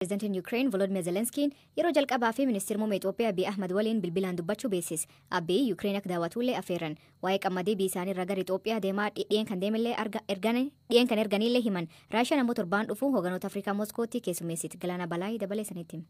Pireezidantiin Yuukireen Volodimir Zelenskiin yeroo jalqabaa fi ministeera muummee Itoophiyaa Abiy Ahmad waliin bilbilaan dubbachuu beeksise. Abiy Yuukireen akka daawwatullee affeeran. Waa'ee qamadii biyya isaanii irraa gara Itoophiyaa deemaa dhiyeen kan deemillee dhiyeen kan erganillee himan. Raashiyaan ammoo torbaan dhufu hooganoota Afrikaa Moskootti keessummeessiti. Galaana Balaayii dabalee sanitti.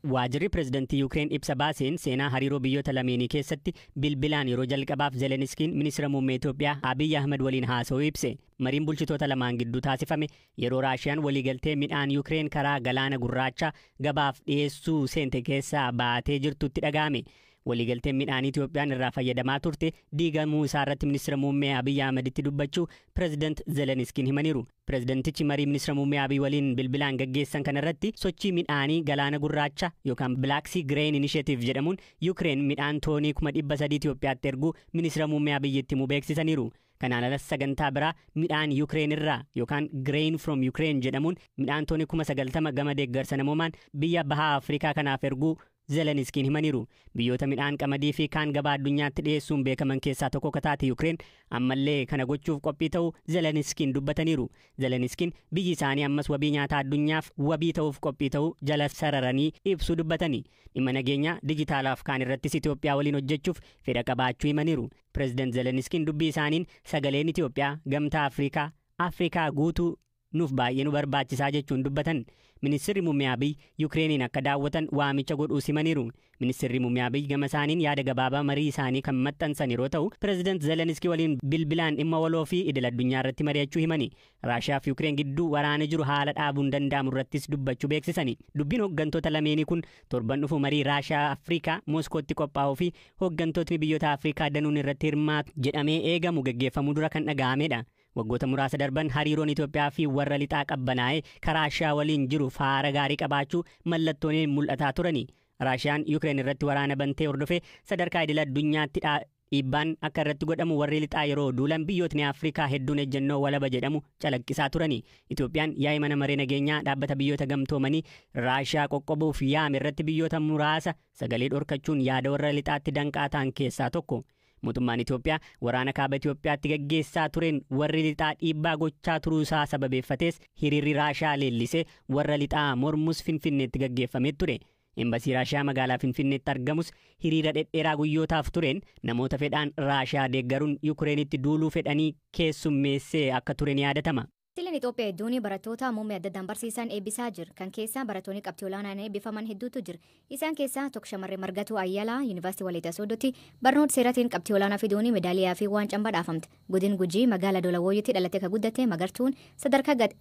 Waajirri pireezidantii Yuukireen ibsa baaseen seenaa hariiroo biyyoota lameenii keessatti bilbilaan yeroo jalqabaaf Zelenskiin ministeera muummee Itoophiyaa Abiy Ahmed waliin haasa'uu ibse. Mariin bulchitoota lamaan gidduu taasifame yeroo Raashiyaan waliigaltee midhaan Yuukireen karaa galaana gurraacha gabaaf dhiyeessuu seente keessaa baatee jirtutti dhaga'ame. Waliigalteen midhaan Itoophiyaan irraa fayyadamaa turte diigamuu isaa irratti ministeera muummee Abiy Ahmeditti dubbachuu pireezidant Zelenskiin himaniiru. Pireezidantichi marii ministeera muummee Abiy waliin bilbilaan gaggeessan kanarratti sochii midhaanii galaana gurraacha yookaan Black Sea Grain Initiative jedhamuun Yuukireen midhaan toonii 300,000 Itoophiyaatti erguu ministeera muummee Abiyyitti himuu beeksisaniiru. Kanaan alas sagantaa biraa midhaan Yuukireen irraa yookaan Grain from Ukraine jedhamuun midhaan toonii 90,000 gama deeggarsa namoomaan biyya bahaa Afrikaa kanaaf erguu Zelenskiin himaniiru. Biyyoota midhaan qamadii fi kaan gabaa addunyaatti dhiyeessuun beekaman keessaa tokko akka taate Yuukireen ammallee kana gochuuf qophii ta'uu Zelenskiin dubbataniiru. Zelenskiin biyyi isaanii ammas wabii nyaataa addunyaaf wabii ta'uuf qophii ta'uu jala sararanii ibsuu dubbatani. Dhimma nageenyaa dijitaalaaf kaan irrattis Itoophiyaa waliin hojjechuuf fedha qabaachuu himaniiru. Pireezidant Zelenskiin dubbii isaaniin sagaleen Itoophiyaa gamtaa Afrikaa Afrikaa guutuu nuuf baay'ee nu barbaachisaa jechuun dubbatan. Ministeerri muummee Abiy Yukireeniin akka daawwatan waamicha godhuu simaniiru. Ministeerri muummee Abiy gama isaaniin yaada gabaabaa marii isaanii kan maxxansan yeroo ta'u, Pireezidant Zelenskii waliin bilbilaan dhimma waloo fi idil addunyaa irratti mari'achuu himani. Raashiyaa fi Yukireen gidduu waraana jiru haala dhaabuun danda'amu irrattis dubbachuu beeksisani. Dubbiin hooggantoota lameenii kun torban dhufu marii Raashiyaa Afrikaa Moskootti qophaa'uu fi hooggantootni biyyoota Afrikaa danuun irratti hirmaatu jedhamee eegamu gaggeeffamuu dura kan dhaga'amedha. Waggoota muraasa darban hariiroon Itoophiyaa fi warra lixaa qabbanaa'ee karaa Raashiyaa waliin jiru faara gaarii qabaachuu mallattoon mul'ataa turani. Raashiyaan Yukireen irratti waraana bantee hordofee sadarkaa idil addunyaatti dhiibbaan akka irratti godhamu warri lixaa yeroo duulan biyyootni Afrikaa hedduun ejjennoo walaba jedhamu calaqqisaa turani. Itoophiyaan yaa'ii mana maree nageenyaa dhaabbata biyyoota gamtoomanii Raashiyaa qoqqobuuf yaame irratti biyyoota muraasa sagalee dhorkachuun yaada warra lixaatti danqaa ta'an keessaa tokko. Mootummaan Itoophiyaa waraana kaaba Itoophiyaatti gaggeessaa tureen warri lixaa dhiibbaa gochaa turuu isaa sababeeffatees hiriirri Raashiyaa leellisee warra lixaa mormus Finfinneetti gaggeeffamee ture. Embasii Raashiyaa magaalaa Finfinneetti argamus hiriira dhedheeraa guyyootaaf tureen namoota fedhaan Raashiyaa deeggaruun Yukireenitti duuluu fedhanii keessummeessee akka ture ni yaadatama. Sileen Itoophiyaa hedduun barattoota muummee adda addaan barsiisan eebbisaa jira. Kan keessaa barattoonni qabxii olaanaan eebbifaman hedduutu jira. Isaan keessaa tokko shamarree Margatuu Ayyalaa Yuunivarsiitii Walaayittaa Sooddootti barnoota seeraatiin qabxii olaanaa fiduun meedaaliyaa fi waancaan badhaafamte. Godin Gujii magaalaa Dolawooyyuutti dhalattee kan guddatte Magartuun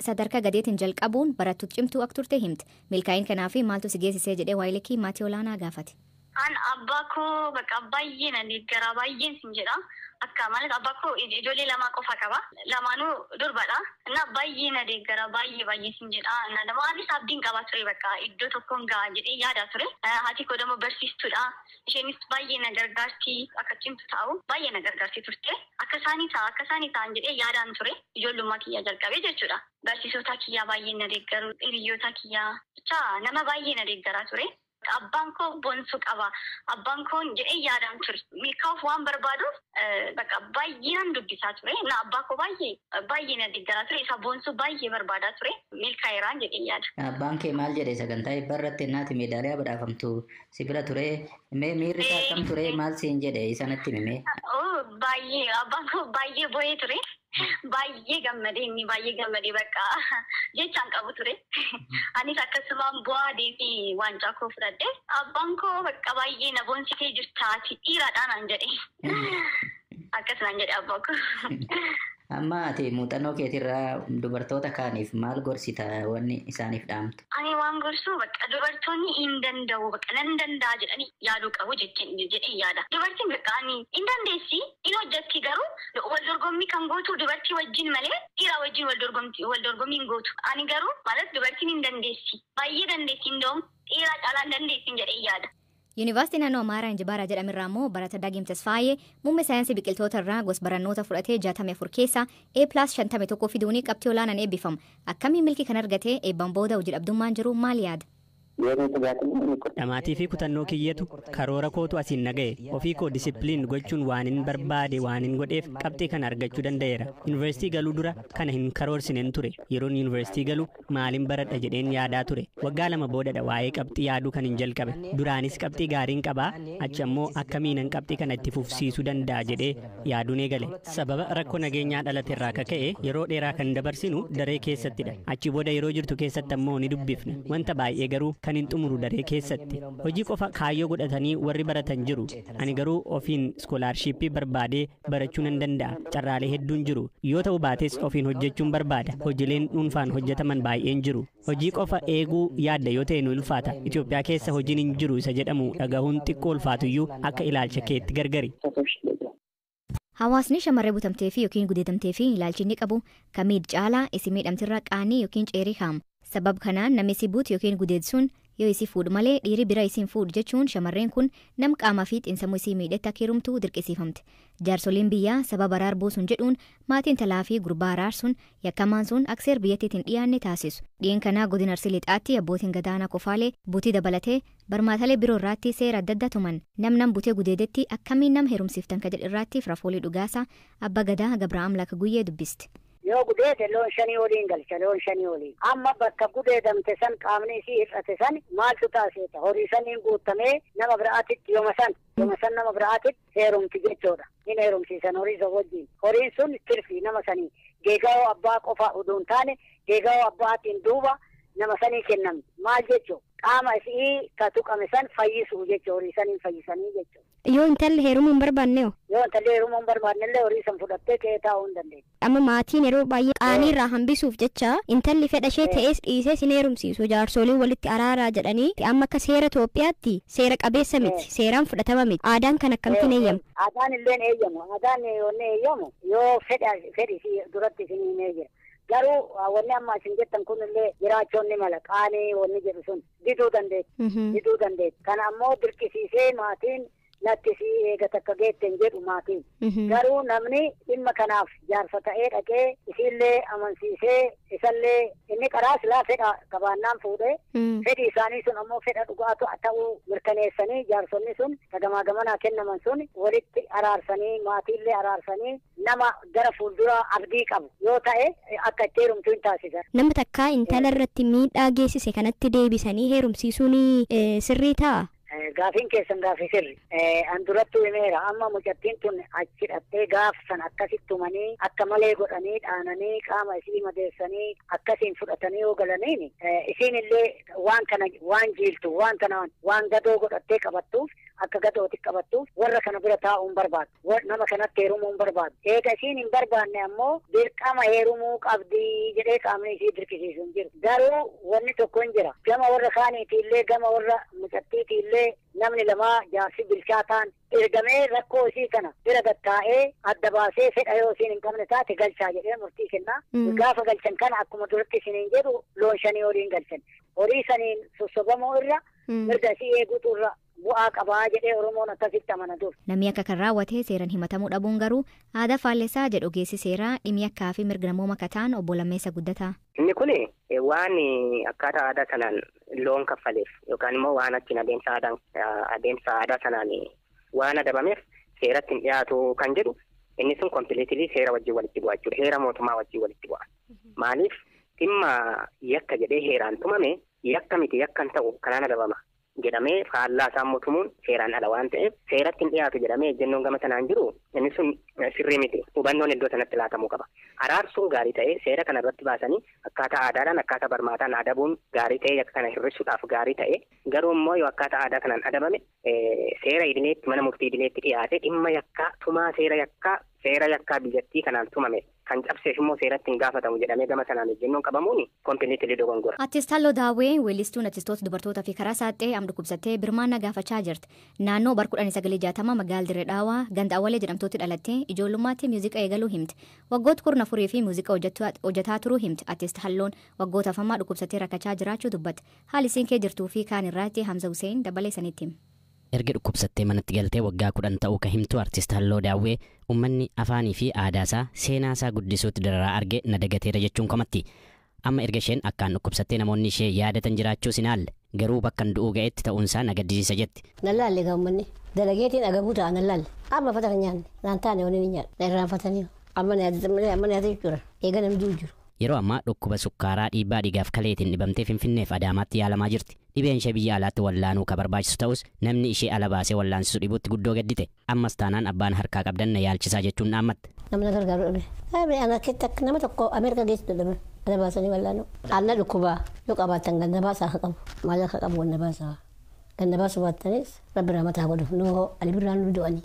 sadarkaa gadeetiin jalqabuun barattuu cimtuu akka turte himte. Milkaa'in kanaaf maaltu si geessisee jedhee waayilekii maatii olaanaa gaafate. An abbaa koo bakka baay'ee na deeggara baay'een sin jedha. Akka ማለት abbaa koo ijoollee lama qofa qaba. Lamaanuu durbadha. እና baay'ee na deeggara baay'ee baay'ee sin jedha. እና ደግሞ anis abdiin qaba ture bakka iddoo tokkoon ga'a jedhee yaada ture. Haati koo ደግሞ barsiistuudha. Isheenis baay'ee na gargaarti akka cimtu ta'u baay'ee na gargaarti turte. Akka isaanii ta'a akka isaanii ta'an jedhee yaadaan ture. Ijoollummaa kiyyaa jalqabee jechuudha. Barsiisota kiyyaa baay'ee na deeggaru hiriyoota kiyyaa jecha nama baay'ee na deeggaraa ture. Abbaan koo boonsuu qaba. Abbaan koo jedhee yaadaan ture. Milkaa'uuf waan barbaaduuf bakka baay'inaan dubbisaa ture. Na abbaa koo baay'ee baay'ee na deeggaraa ture. Isa boonsuu baay'ee barbaadaa ture. Milkaa'eeraan jedhee yaada. Abbaan kee maal jedhe sagantaa eebbaa irratti naati meedaaliyaa badhaafamtu si bira ture. Mee miirri isaa akkam ture maal siin jedhe isa natti himi? Baay'ee abbaan koo baay'ee boo'ee ture. Baay'ee gammadee inni baay'ee gammadee bakka jechaan qabu ture. Anis akkasumaan bu'aa deemee waancaa koo fudhadhe. Abbaan koo bakka baay'ee na boonsitee jirtaati dhiiraadhaan naan jedhe. Akkasumaan jedhe abbaan koo. Amma ati muuxannoo keetirraa dubartoota kaaniif maal gorsita wanni isaaniif dhaamtu? Ani waan gorsu bakka dubartoonni hin danda'u bakka nan danda'a jedhanii yaaduu qabu jedhee yaada. Dubartiin bakka ani hin dandeessi hin hojjetti garuu wal dorgommii kan gootu dubartii wajjin malee dhiira wajjin wal dorgommii hin gootu. Ani garuu ማለት dubartiin hin dandeessi baay'ee dandeessi hin dhiira caalaa hin dandeessi jedhee yaada. Yuunivarsiitii naannoo Amaaraa Injibaaraa jedhamirraa immoo barata Daagim Tasfaayee muummee saayinsii biqiltoota irraa gosa barnoota fudhatee 64 keessaa A+51 fiduun qabxii olaanaan eebbifama. Akkamiin milkii kan argate eebbaan booda hojii dhabdummaan jiru maal yaada? Dhamaatii fi kutannoo kiyyatu karoora kootu asiin na ga'e. Ofii koo discipline gochuun waan hin barbaade waan hin godheef qabxii kana argachuu danda'eera. Yuunivarsiitii galuu dura kana hin karoorsineen ture. Yeroon yuunivarsiitii galu maaliin baradha jedheen yaadaa ture. Waggaa 2 boodadha waa'ee qabxii yaaduu kan hin jalqabe. Duraanis qabxii gaariin qabaa, achi ammoo akkamiinan qabxii kana itti fufsiisuu danda'a jedhee yaaduun eegale. Sababa rakkoo nageenyaa dhalate irraa kaka'e yeroo dheeraa kan dabarsinu daree keessattidha. Achi booda yeroo jirtu keessatti ammoo ni dubbifna. Wanta baay'ee garuu kan hin xumuru daree keessatti. Hojii qofa kaayyoo godhatanii warri baratan jiru. Ani garuu ofiin iskoolaarshiippii barbaadee barachuu nan danda'a. Carraalee hedduun jiru. Yoo ta'u baates ofiin hojjechuun barbaada. Hojiileen dhuunfaan hojjetaman baay'een jiru. Hojii qofa eeguu yaadda yoo ta'e nu ulfaata. Itoophiyaa keessa hojiin hin jiru isa jedhamu dhagahuun xiqqoo ulfaatuyyuu akka ilaalcha keetti gargari. Hawaasni shamarree butamtee fi yookiin gudeedamtee fi ilaalchi inni qabu kamiid caalaa isi miidhamtirra qaanii yookiin ceerii kaa'ama. Sabab kanaan namni si buutu yookiin gudeedsuun yoo isii fuudhu malee dhiirri bira isiin fuudhu jechuun shamarreen kun nam qaamaa fi xiinsammuu isii miidhetti akka heerumtu dirqisiifamte. Jaarsoliin biyyaa sababa araar buusuun jedhuun maatiin talaa fi gurbaa araarsuun yakkamaan sun akka seera biyyattiitiin dhiyaanne taasisu. Dhi'een kanaa godina Arsii Lixaatti abbootiin gadaanaa kofaalee butii dabalatee barmaatalee biroo irraatti seera adda addaa tuman. Nam nam butee gudeedetti akkamiin nam heerumsiiftan ka jedhu irraatti Firaafoolii Dhugaasaa Abbaa Gadaa Gabraa'am Laka Guyyee dubbiste. Yoo gudeede loon 5 oliin galcha, loon 5 oliin. Amma bakka gudeedamte san qaamni isii hir'ate san maaltu taasisa? Horii saniin guutamee nama biraatitti yooma san nama biraatitti heerumti jechuudha. Hin heerumsiisan horii isa wajjin. Horiin sun tirfii nama sanii. Geegaa'oo abbaa qofa oduu hin taane geegaa'oo abbaatiin duuba nama sanii kennamti. Maal jechuun qaama isii ka tuqame san fayyisuu jechuudha. Horii saniin fayyisanii jechuudha. Yoo intalli heerumuu hin barbaanne hoo? Yoo intalli heerumuu hin barbaanne illee horii san fudhattee ka'ee taa'uu hin dandeessu. Amma maatiin yeroo baay'ee qaanii irraa hambisuuf jecha intalli fedha ishee ta'es dhiisee sin heerumsiisu jaarsoliin walitti araaraa jedhanii amma akka seera Itoophiyaatti seera qabeessa miti, seeraan fudhatama miti. Aadaan kan akkamittiin eeyyamu? Aadaan illee eeyyamu. Aadaan yoonni eeyyamu yoo fedhi duratti isin himee jira. Garuu wanni amma isin jettan kun illee jiraachuun ni mala. Qaanii wanni jedhu sun diduu dandeetti. Diduu dandeetti. Kana ammoo dirqisiisee maatiin lakkisii eega takka geetten jedhu maatiin. Garuu namni dhimma kanaaf jaarsa ta'ee dhaqee isiillee amansiisee isallee inni karaa silaa fedha qabaannaan fuudhee fedhi isaanii sun ammoo fedha dhugaatu ta'uu mirkaneessanii jaarsonni sun gamaa gamanaa kennaman sun walitti araarsanii maatiillee araarsanii nama gara fuulduraa abdii qabu yoo ta'e akka itti heerumtu hin taasisan. Nama takkaa intala irratti miidhaa geessise kanatti deebisanii heerumsiisuun sirrii ta'a? Gaafiin keessan gaafii sirri. An durattuu himeera. Amma mucattiin tun achi hidhattee gaaf san akkasitti tumanii akka malee godhanii dhaananii qaama isii madeessanii akkasiin fudhatanii yoo galaniin isiin illee waan kana waan jiiltu waan kana waan gadoo godhattee qabattuuf akka gadooti qabattuuf warra kana bira taa'uu hin barbaadu. Nama kanatti heerumuu hin barbaadu. Eega isiin hin barbaanne ammoo dirqama heerumuu qabdii jedhee qaamni isii dirqisiisu hin jiru. Garuu wanni tokko hin jira. Gama warra kaaniiti illee gama warra mucattiiti illee namni lamaa jaarsi bilchaataan ergamee rakkoo isii kana bira gattaa'ee adda baasee fedha yoo isiin hin qabne taate galchaa jedhee murtii kennaa. Gaafa galchan kana akkuma duratti isiniin jedhu loon 5 oliin galchan. Horii saniin sossobamuu irra mirga isii eeguutu irra bu'aa qabaa jedhee Oromoon akkasitti amana dur. Namni akka kan raawwate seeraan himatamuu dhabuun garuu aadaa faallessaa jedhu ogeessi seeraa dhimmi akkaa fi mirga namooma kataan obbo Lammeessa Guddataa. Inni kun waan akkaataa aadaa sanaan loon kaffaleef yookaan immoo waan achiin adeemsa aadaa sanaan waan adabameef seeratti hin dhiyaatu kan jedhu inni sun kompiliitilii seera wajjin walitti bu'a jechuudha. Heera mootummaa wajjin walitti bu'a. Maaliif dhimma yakka jedhee heeraan tumame yakka miti yakka hin ta'u kanaan adabama jedhamee faallaa isaan mootummuun seeraan ala waan ta'eef seeratti hin dhiyaatu jedhamee ejjennoon gama sanaan jiru inni sun sirrii miti. Hubannoon iddoo sanatti laatamuu qaba. Araarsuun gaarii ta'ee seera kana irratti baasanii akkaataa aadaadhaan akkaataa barmaataan adabuun gaarii ta'ee yakka kana hir'isuudhaaf gaarii ta'ee garuu immoo yoo akkaataa aadaa kanaan adabame seera idileetti mana murtii idileetti dhiyaate dhimma yakkaa tumaa seera yakkaa biyyattii kanaan tumame kan cabseef immoo seeratti hin gaafatamu jedhamee gama sanaan ejjennoon qabamuun kompiliitilii dogongora. Artist Halloo Daawwee weellistuun artistoota dubartootaa fi karaa saaxee amma dhukkubsattee birmaannaa gaafachaa jirti. Naannoo bara 1960 magaalaa Dirree Dhaawaa ganda Awwalee jedhamtutti dhalattee ijoollummaatti muuziqaa eegaluu himti. Waggoota 14 fi muuziqaa hojjetaa turuu himti. Artist Halloon waggoota afammaa dhukkubsattee rakkachaa jiraachuu dubbatti. Haali isiin kee jirtuu fi kaan irraatti Hamza Hussein dabalee sanitti hima. Erga dhukkubsattee manatti galtee waggaa 10 ta'uu kan himtu artist Halloo Daawwee uummanni afaanii fi aadaasaa seenaasaa guddisuutti dararaa arge na dagateera jechuun komatti. Amma erga isheen akkaan dhukkubsattee namoonni ishee yaadatan jiraachuu sin haalle. Garuu bakka du'uu ga'etti ta'uunsaa na gaddisiisa jetti. Nallaalle gaammanni dalageetiin agabuu ta'a nallaalle amma fata kan nyaanne naan taane wani ni nyaadha na irraanfatanii amma nyaata jechuudha eega namni du'u jiru. Yeroo ammaa dhukkuba sukkaaraa dhiibbaa dhiigaaf kaleetiin dhibamtee Finfinneef Adaamaatti yaalamaa jirti. Dhibeen ishee biyya alaatti wallaanuu ka barbaachisu ta'us namni ishee ala baasee wallaansisu dhibuutti guddoo gaddite. Ammas taanaan abbaan harkaa qabdan na yaalchisaa jechuun dhaammatte. Namni gargaaru dhabe. Dhabe ana keessa nama tokko Ameerika geessu dhabe. Ala baasanii wallaanuu. Anna dhukkubaa yoo qabaatan ganna baasaa akka qabu. Maal akka qabu ganna baasaa. Ganna baasuu baattanis rabbi rahmataa godhu. Nuu ali birraan nu du'anii.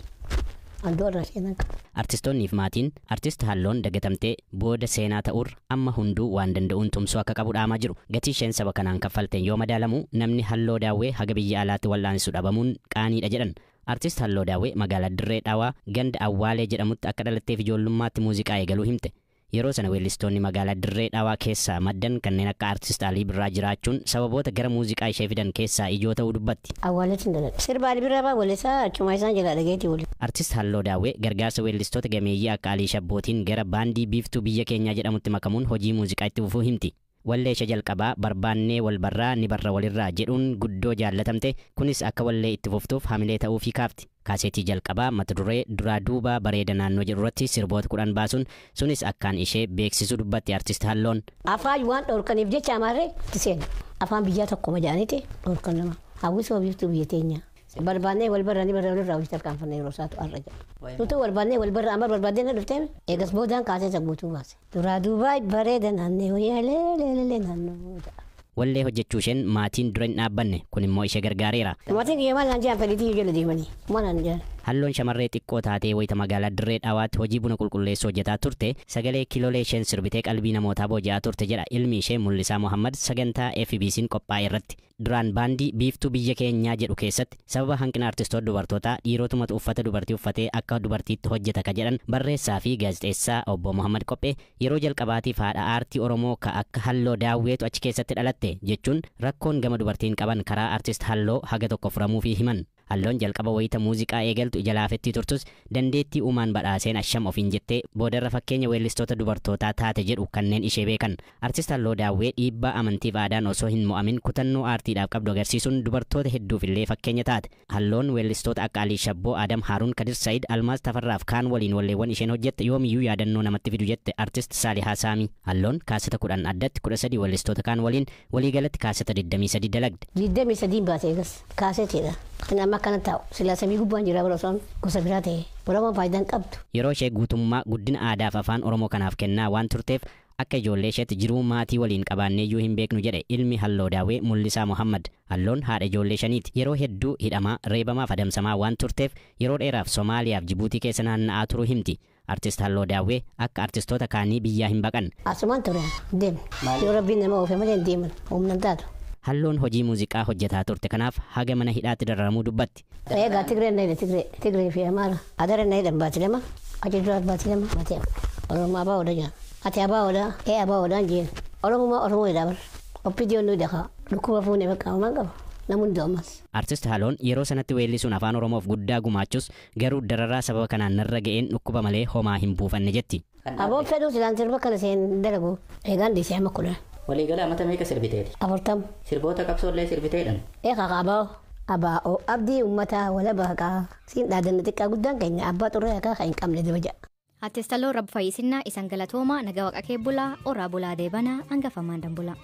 Artistoonnii fi maatiin artist Halloon dagatamtee booda seenaa ta'uurra amma hunduu waan danda'uun tumsuu akka qabu dhaamaa jiru. Gatii isheen saba kanaan kaffalteen yoo madaalamu namni Halloo Daawwee haga biyya alaatti wal'aansisu dhabamuun qaaniidha jedhan. Artist Halloo Daawwee magaalaa Dirree Dhawaa ganda Awwaalee jedhamutti akka dhalatteef ijoollummaatti muuziqaa eegaluu himte. Yeroo sana weellistoonni magaalaa Dirree Dhawaa keessaa maddan kanneen akka artist Alii Birraa jiraachuun sababoota gara muuziqaa ishee fidan keessaa ijoo ta'uu dubbatti. Awwaaleetti hin daladhe. Sirba Alii Birraa baa weellisaa achuma isaan jalaa dhageetii wali. Artist Halloo Daawwee gargaarsa weellistoota gameeyyii akka Alii Shabbootiin gara baandii Biiftuu Biyya Keenyaa jedhamutti makamuun hojii muuziqaa itti fufuu himti. Wallee ishee jalqabaa barbaannee wal barraa ni barra walirraa jedhuun guddoo jaallatamte kunis akka wallee itti fuftuuf hamilee ta'uufii kaafti. Kaaseetii jalqabaa mata duree duraa duubaa bareeda naannoo jedhu irratti sirboota 10 baasuun sunis akkaan ishee beeksisuu dubbatti artist Halloon. Afaan waan dhorkaniif jecha amaarree itti seena. Afaan biyyaa tokkoma jedhaniiti dhorkan nama. Hawwisoo biiftuu biyya teenya. Barbaannee wal barra ni barra walirraa hojii tarkaanfanne yeroo isaatu har'a jedha. Nuti wal barra amma barbaadee na dhufteeme eegas boodaan kaasee isa guutuu baase. Duraa duubaa bareeda naannoo leeleelee naannoo jedha. Wallee hojjechuu isheen maatiin dura hin dhaabbanne kun immoo ishee gargaareera. Maatiin kiyya maal naan jedhan fedhiitii jala deemanii maal naan jedhan. Halloon shamarree xiqqoo taatee wayita magaalaa Dirree Dhawaatti hojii buna qulqulleessuu hojjetaa turte sagalee kiloolee isheen sirbitee qalbii namootaa booji'aa turte jedha ilmi ishee Mul'isaa Mohammad sagantaa FBC'n qophaa'e irratti. Duraan baandii Biiftuu Biyya Keenyaa jedhu keessatti sababa hanqina artistoota dubartootaa dhiirotumatu uffata dubartii uffatee akka dubartiitti hojjeta ka jedhan barreessaa fi gaazexeessaa obbo Mohammad Qophee yeroo jalqabaatiif haadha aartii Oromoo ka akka Halloo Daawweetu achi keessatti dhalatte jechuun rakkoon gama dubartiin qaban karaa artist Halloo haga tokko furamuufii himan. Halloon jalqaba wayita muuziqaa eegaltu ija laafettii turtus dandeettii uumaan badhaaseen asham ofiin jettee boodarra fakkeenya weellistoota dubartootaa taate jedhu kanneen ishee beekan. Artist Halloo Daawwee dhiibbaa amantiif aadaan osoo hin mo'amin kutannoo aartiidhaaf qabdu agarsiisuun dubartoota hedduuf illee fakkeenya taate. Halloon weellistoota akka Alii Shabboo, Adam Haaruun, Kadir Said, Almaaz Tafarraaf kaan waliin walleewwan isheen hojjette yoomiyyuu yaadannoo namatti fidu jette artist Saalihaa Saamii. Halloon kaaseta 10 addatti 13 weellistoota kaan waliin waliigalatti kaaseta 23 dalagde. 23 baasee eegas kaaseetiidha. Kan amma akkana taa'u silaa samii gubbaan jira bara osoon gosa biraa ta'e Oromoon faayidaan qabdu. Yeroo ishee guutummaa guddina aadaaf afaan Oromoo kanaaf kennaa waan turteef akka ijoollee isheetti jiruu maatii waliin qabaanneeyyuu hin beeknu jedhe ilmi Halloo Daawwee Mul'isaa Mohammad. Halloon haadha ijoollee 5ti. Yeroo hedduu hidhamaa reebamaaf adamsamaa waan turteef yeroo dheeraaf Somaaliyaaf Jibuutii keessa naanna'aa turuu himti. Artist Halloo Daawwee akka artistoota kaanii biyyaa hin baqan. Asumaan ture deemu. Yoo rabbiin nama oofe malee hin deeman humna hin taatu. Halloon hojii muuziqaa hojjetaa turte kanaaf haga mana hidhaatti dararamuu dubbatti. Egaa Tigree na hidhe Tigree Tigree fi Amaara Adara na hidhan baati lama achi dura baati lama baati Oromoo abaa oda jaan ati abaa odaa ee abaa odaan jeen Oromoo Oromoo hidhaa bara oppii diyoon nu hidha dhukkuba fuunee bakka hamaan qaba. Namoonni ammas. Artist Halloon yeroo sanatti weellisuun afaan Oromoof guddaa gumaachus garuu dararaa sababa kanaan narra ga'een dhukkuba malee homaa hin buufanne jetti. Aboon fedhuu silaan sirba kana seen dalagu eegaan dhiisee amma 10. Waliigala amata meeqa sirbiteeti? 40. Sirboota qabsoollee sirbiteedhan? Eegaa abaa'oo. Abaa'oo abdii uummataa walabaa haqaa siin dhaadanna xiqqaa guddaan keenya abbaa xurree haqaa kan hin qabne diba ja'a. Artist Halloo Rabbi Fayyisinnaa isan galatooma nagaa waaqa kee bulaa oraa bulaa deebanaa hangafamaan dambulaa.